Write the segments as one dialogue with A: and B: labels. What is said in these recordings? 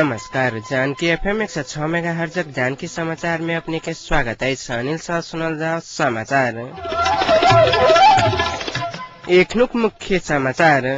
A: नमस्कार, जानकी एफएम 106 मेगाहर्जक जानकी समाचार में अपने के स्वागत है। अनिल साह सुनल जाओ समाचार। एखनुक मुख्य समाचार।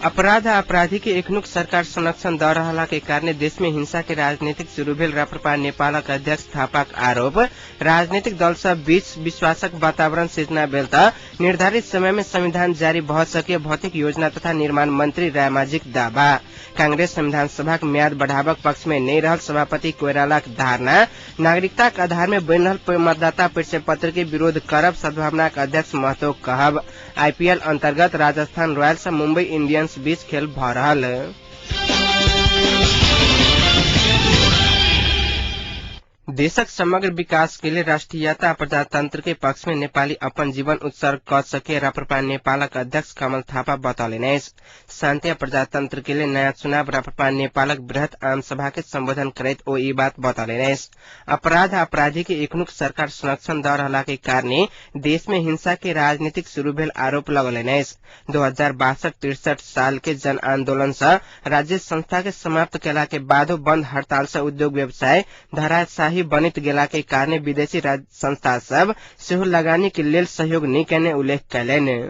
A: अपराध आ अपराधी के एखनुक सरकार संरक्षण द रहला के कारणे देश में हिंसा के राजनीतिक शुरू भेल राप्रपा नेपालक अध्यक्ष थापाक आरोप। राजनीतिक दल सब बीच विश्वासक वातावरण सृजना भेल त निर्धारित समय में संविधान जारी भ सके भौतिक योजना तथा निर्माण मंत्री रायमाझीक दावा। कांग्रेस संविधान सभाक म्याद बढ़ाबक पक्ष में नहि रहल सभापति कोइरालाक धारणा। नागरिकताक आधार में बनि रहल मतदाता परिचय पत्र के विरोध करब सद्भावनाक अध्यक्ष महतो कहब। आईपीएल अंतर्गत राजस्थान रॉयल्स मुंबई इंडियंस बीच खेल भ रहल। देशक समग्र विकास के लिए राष्ट्रीयता आ प्रजातंत्र के पक्ष में नेपाली अपन जीवन उत्सर्ग क सके राप्रपा नेपालक अध्यक्ष कमल थापा बतौलनि अछि। शान्ति आ प्रजातंत्र के लिए नयाँ चुनाव राप्रपा नेपालक बृहत आम सभा के संबोधन करैत ओ ई बात बतौलनि अछि। अपराध आ अपराधी के एखनुक सरकार संरक्षण द रहला के कारणे देश में हिंसा के राजनीतिक शुरू भेल आरोप लगौलनि अछि। 2062-63 साल के जन आंदोलन से राज्य संस्था के समाप्त केला के बादो बंद हड़ताल से उद्योग व्यवसाय धराशाही बनित गेला के कारणे विदेशी संस्था सब सेहो लगानी के लेल सहयोग नहि केने उल्लेख कयलनि।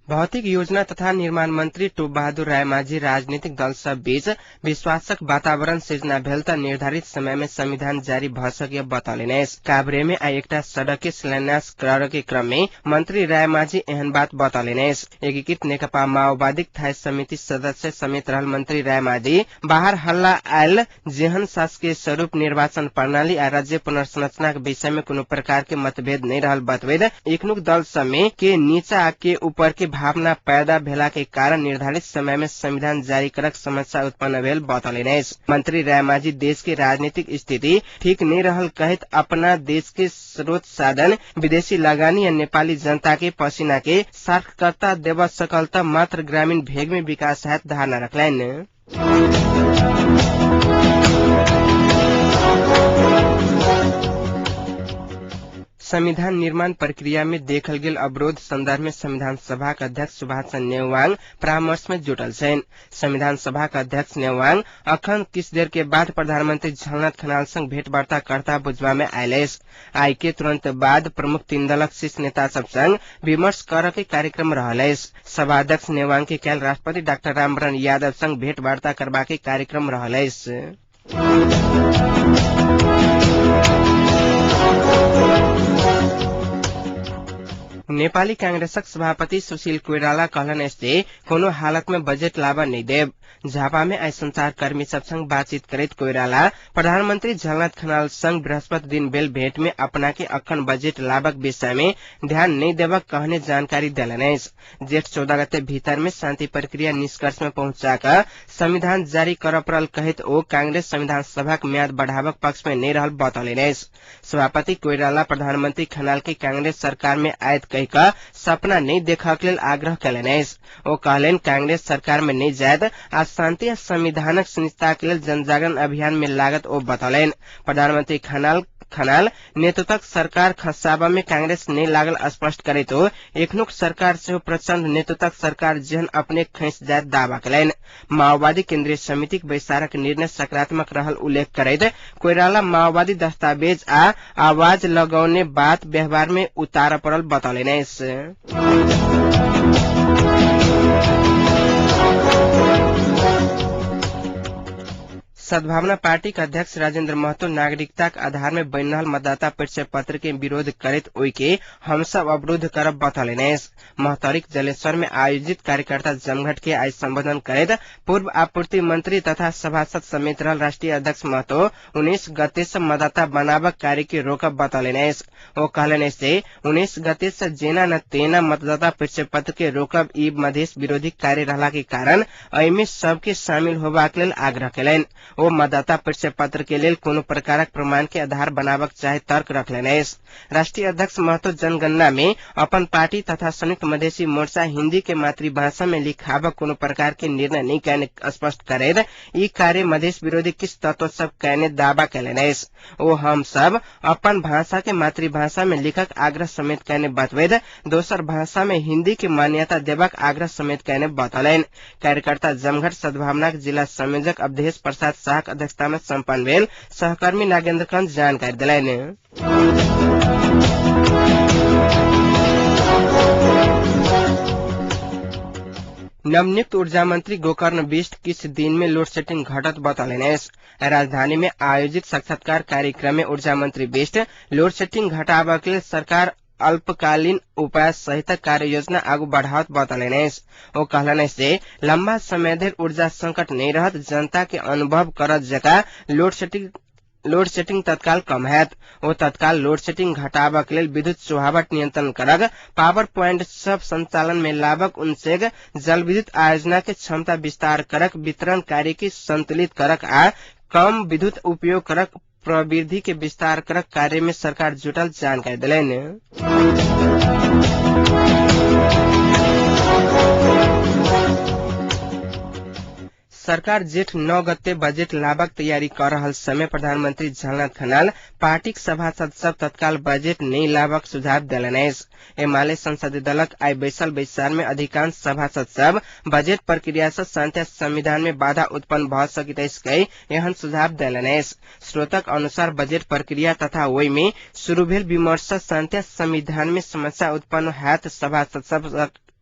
A: भौतिक योजना तथा निर्माण मंत्री टोप बहादुर रायमाझी राजनीतिक दल सब बीच विश्वासक वातावरण सृजना भेल त निर्धारित समय में संविधान जारी भ सके बतौलनि अछि। काभ्रे में आइ एकटा सड़क के शिलान्यास करऽ के क्रम में मंत्री रायमाझी एहन बात बतौलनि अछि। एकीकृत नेकपा माओवादीक थाई समिति सदस्य समेत रहल मंत्री रायमाझी बाहर हल्ला आयल जेहन शासकीय स्वरूप निर्वाचन प्रणाली आ राज्य पुनर्संरचनाक विषय में कोनो प्रकार के मतभेद नहीं रहल बतबैत एखनुक दल सब में के नीचा आ के ऊपर के भावना पैदा भेला के कारण निर्धारित समय में संविधान जारी करक समस्या उत्पन्न भेल बतौलनि अछि। मंत्री रायमाझी देश के राजनीतिक स्थिति ठीक नहीं रहल कहैत अपना देश के स्रोत साधन विदेशी लगानी आ नेपाली जनता के पसीना के सार्थकता देब सकल त मात्र ग्रामीण भेग में विकास हैत धारणा रखलनि। संविधान निर्माण प्रक्रिया में देखल गेल अवरोध संदर्भ में संविधान सभाक अध्यक्ष सुभाष चंद्र नेवांग परामर्श में जुटल छनि। संविधान सभाक अध्यक्ष नेवांग अखन किछु देर के बाद प्रधानमंत्री झलनाथ खनाल संग भेंटवार्ता करता बुझबा में आयल अछि। आइ के तुरंत बाद प्रमुख तीन दलक शीर्ष नेता सब संग विमर्श करऽ के कार्यक्रम रहल अछि। सभाध्यक्ष नेवांग के काल्हि राष्ट्रपति डाक्टर रामवरण यादव संग भेंटवार्ता करबाक कार्यक्रम रहल अछि। नेपाली कांग्रेसक सभापति सुशील कोइराला कहलनि अछि जे कोनो हालत में बजट लाबऽ नहि देब। झापा में आइ संचारकर्मी सब संग बातचीत करैत कोइराला प्रधानमंत्री झलनाथ खनाल संग बृहस्पति दिन भेल भेंट में अपना के अखन बजट लाबक विषय में ध्यान नहि देबक कहने जानकारी देलनि अछि। जेठ 14 गते भीतर में शांति प्रक्रिया निष्कर्ष में पहुंचा कऽ संविधान जारी करऽ पड़ल कहैत ओ कांग्रेस संविधान सभाक म्याद बढ़ाबक पक्ष में नहि रहल बतौलनि अछि। सभापति कोइराला प्रधानमंत्री खनाल के कांग्रेस सरकार में आयत कहि कऽ सपना नहि देखक लेल आग्रह कयलनि अछि। ओ कहलनि कांग्रेस सरकार में नहि जायत आ शांति आ संविधानक सुनिश्चितताक लेल जनजागरण अभियान में लागत ओ बतौलनि। प्रधानमंत्री खनाल नेतृत्वक सरकार खसाबऽ में कांग्रेस नहि लागल स्पष्ट करैत ओ एखनुक सरकार सेहो प्रचंड नेतृत्वक सरकार जेहन अपने खसि जायत दावा कयलनि। माओवादी केंद्रीय समितिक बैसारक निर्णय सकारात्मक रहल उल्लेख करैत कोइराला माओवादी दस्तावेज आ आवाज लगौने बात व्यवहार में उतारऽ पड़ल बतौलनि अछि। सद्भावना पार्टीक अध्यक्ष राजेंद्र महतो नागरिकताक आधार में बनि रहल मतदाता परिचय पत्र के विरोध करैत ओहि के हमसब अवरुद्ध करब बतौलनि अछि। महोत्तरीक जलेश्वर में आयोजित कार्यकर्ता जमघट के आइ संबोधन करैत पूर्व आपूर्ति मंत्री तथा सभासद समेत रहल राष्ट्रीय अध्यक्ष महतो 19 गते से मतदाता बनाबक कार्य के रोकब बतौलनि अछि। ओ कहलनि अछि जे 19 गते से जेना न तेना मतदाता परिचय पत्र के रोकब ई मधेश विरोधी कार्य रहला के कारण एहि में सबके शामिल होबाक लेल आग्रह कयलनि। ओ मतदाता परिचय पत्र के लेल कोनो प्रकारक प्रमाण के आधार बनाबक चाहे तर्क रखलनि अछि। राष्ट्रीय अध्यक्ष महतो जनगणना में अपन पार्टी तथा संयुक्त मधेसी मोर्चा हिन्दी के मातृभाषा में लिखाबक कोनो प्रकार के निर्णय नहीं कयने स्पष्ट करैत ई कार्य मधेस विरोधी किछु तत्व सब कयने दावा कयलनि अछि। ओ हम सब अपन भाषा के मातृभाषा में लिखक आग्रह समेत कयने बतबैत दोसर भाषा में हिन्दी के मान्यता देबाक आग्रह समेत कयने बतौलनि। कार्यकर्ता जमघट सद्भावनाक जिला संयोजक अवधेश प्रसाद शाहक अध्यक्षता में सम्पन्न भेल सहकर्मी नागेन्द्र कंत जानकारी देलनि। नवनियुक्त ऊर्जा मंत्री गोकर्ण बिष्ट किछु दिन में लोड सेटिंग घटत बतौलनि अछि। राजधानी में आयोजित साक्षात्कार कार्यक्रम में ऊर्जा मंत्री बिष्ट लोड सेटिंग घटाबक लेल सरकार अल्पकालीन उपाय सहित कार्य योजना आगू बढ़ावत बतौलनि अछि। ओ कहलनि अछि जे लंबा समय धरि ऊर्जा संकट नहि रहत, जनता के अनुभव करत जकाँ लोड सेटिंग तत्काल कम हैत। ओ तत्काल लोड सेटिंग घटाबक लेल विद्युत चोहावट नियंत्रण करक, पावर प्वाइंट सब संचालन में लाभक उनसेग, जल विद्युत आयोजना के क्षमता विस्तार करक, वितरण कार्य के संतुलित करक आ कम विद्युत उपयोग करक प्रवृत्ति के विस्तार करक कार्य में सरकार जुटल जानकारी देलनि। सरकार जेठ 9 गते बजेट लाबक तैयारी कर रहल समय प्रधानमंत्री झलनाथ खनाल पार्टीक सभासद सब तत्काल बजेट नहि लाबक सुझाव देलनि अछि। एमाले संसदीय दलक आइ बैसल बैसार में अधिकांश सभासद सब बजेट प्रक्रिया से शान्ति संविधान में बाधा उत्पन्न भऽ सकैत अछि कहि एहन सुझाव देलनि अछि। स्रोतक अनुसार बजेट प्रक्रिया तथा ओहि में शुरू भेल विमर्श शान्ति संविधान में समस्या उत्पन्न हैत सभासद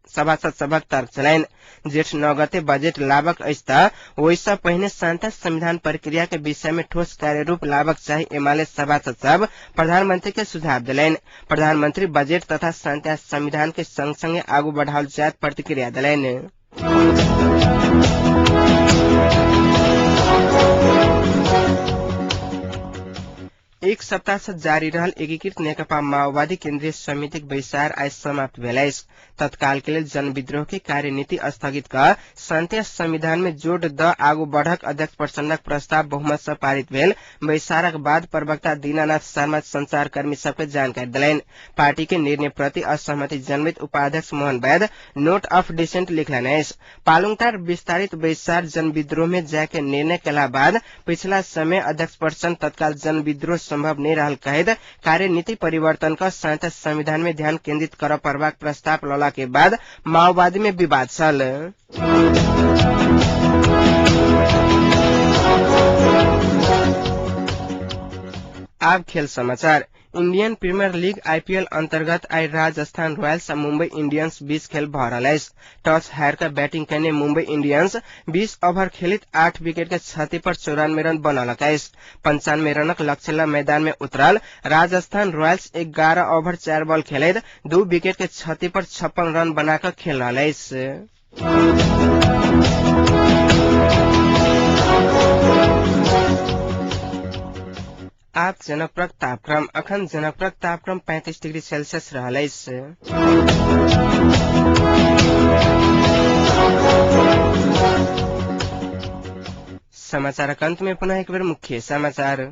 A: सभक तर्क छलनि। जेठ 9 गते बजेट लाबक अछि त ओहिसँ पहिने शान्ति संविधान प्रक्रिया के विषय में ठोस कार्यरूप लाबक चाही एमाले सभासद सब प्रधानमंत्री के सुझाव देलनि। प्रधानमंत्री बजेट तथा शान्ति संविधान के संग संगे आगू बढ़ाओल जायत प्रतिक्रिया देलनि। एक सप्ताह से जारी रहल एकीकृत नेकपा माओवादी केन्द्रीय समितिक बैसार आइ समाप्त भेल अछि। तत्काल के लेल जनविद्रोह के कार्यनीति स्थगित क शान्ति संविधान में जोड़ द आगू बढ़क अध्यक्ष प्रचण्डक प्रस्ताव बहुमत से पारित भेल बैसारक बाद प्रवक्ता दीनानाथ शर्मा संचारकर्मी सबके जानकारी देलनि। पार्टी के निर्णय प्रति असहमति जनबैत उपाध्यक्ष मोहन वैद्य नोट ऑफ डिसेंट लिखलनि अछि। पालुङटार विस्तारित बैसार जनविद्रोह में जाय के निर्णय केला बाद पिछला समय अध्यक्ष प्रचण्ड तत्काल जनविद्रोह संभव नहीं रहल कहैत कार्यनीति परिवर्तन क शान्ति संविधान में ध्यान केन्द्रित करऽ पड़बाक प्रस्ताव लला के बाद माओवादी में विवाद छल। आब खेल समाचार। इंडियन प्रीमियर लीग आईपीएल अंतर्गत आइ राजस्थान रॉयल्स आ मुंबई इंडियंस बीच खेल भऽ रहल अछि। टॉस हारि कऽ बैटिंग कयने मुंबई इंडियंस 20 ओवर खेलित 8 विकेट के क्षति पर 94 रन बनौलक अछि। 95 रनक लक्ष्य ल मैदान में उतरल राजस्थान रॉयल्स 11 ओवर 4 बॉल खेलैत 2 विकेट के क्षति पर 56 रन बना कऽ खेल रहल अछि। आब जनकपुरक तापक्रम। अखन जनकपुरक तापक्रम 35 डिग्री सेल्सियस रहल अछि। समाचारक अंत में पुनः एक बेर मुख्य समाचार।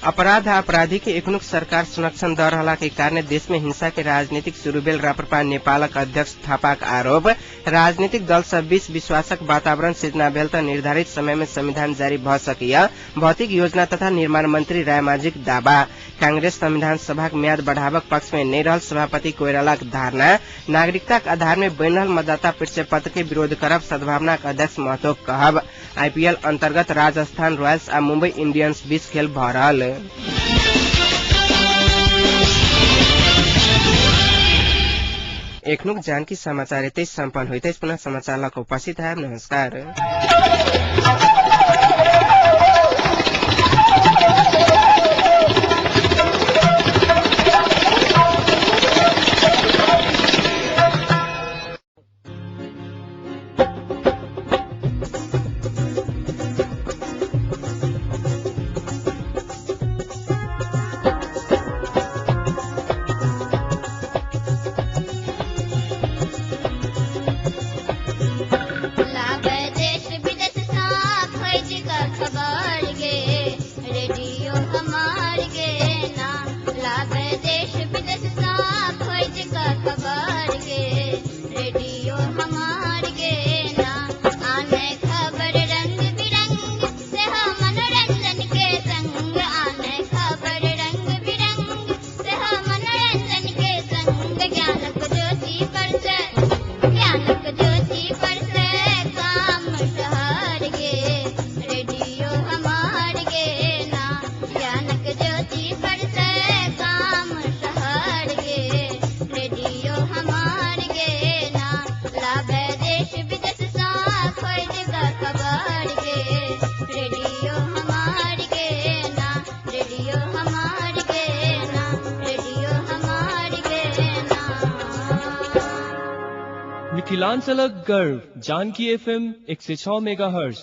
A: अपराध आ अपराधी के एखनुक सरकार संरक्षण द रहला के कारण देश में हिंसा के राजनीतिक शुरू भेल राप्रपा नेपालक अध्यक्ष थापाक आरोप। राजनीतिक दल सब बीच विश्वासक वातावरण सृजना भेल त निर्धारित समय में संविधान जारी भ सकैया, भौतिक योजना तथा निर्माण मंत्री रायमाझीक दावा। कांग्रेस संविधान सभाक म्याद बढ़ाबक पक्ष में नहि रहल सभापति कोइरालाक धारणा। नागरिकताक आधार में बनि रहल मतदाता परिचय पत्र के विरोध करब सद्भावनाक अध्यक्ष महतोक कहब। आईपीएल अंतर्गत राजस्थान रॉयल्स आ मुंबई इंडियंस बीच खेल भऽ रहल। एखनुक जानकी समाचार एतै सम्पन्न होइत अछि। पुनः समाचार लऽ कऽ उपस्थित हैब। नमस्कार।
B: मिथिलांचलक गर्व जानकी एफएम 106 मेगाहर्ट्ज।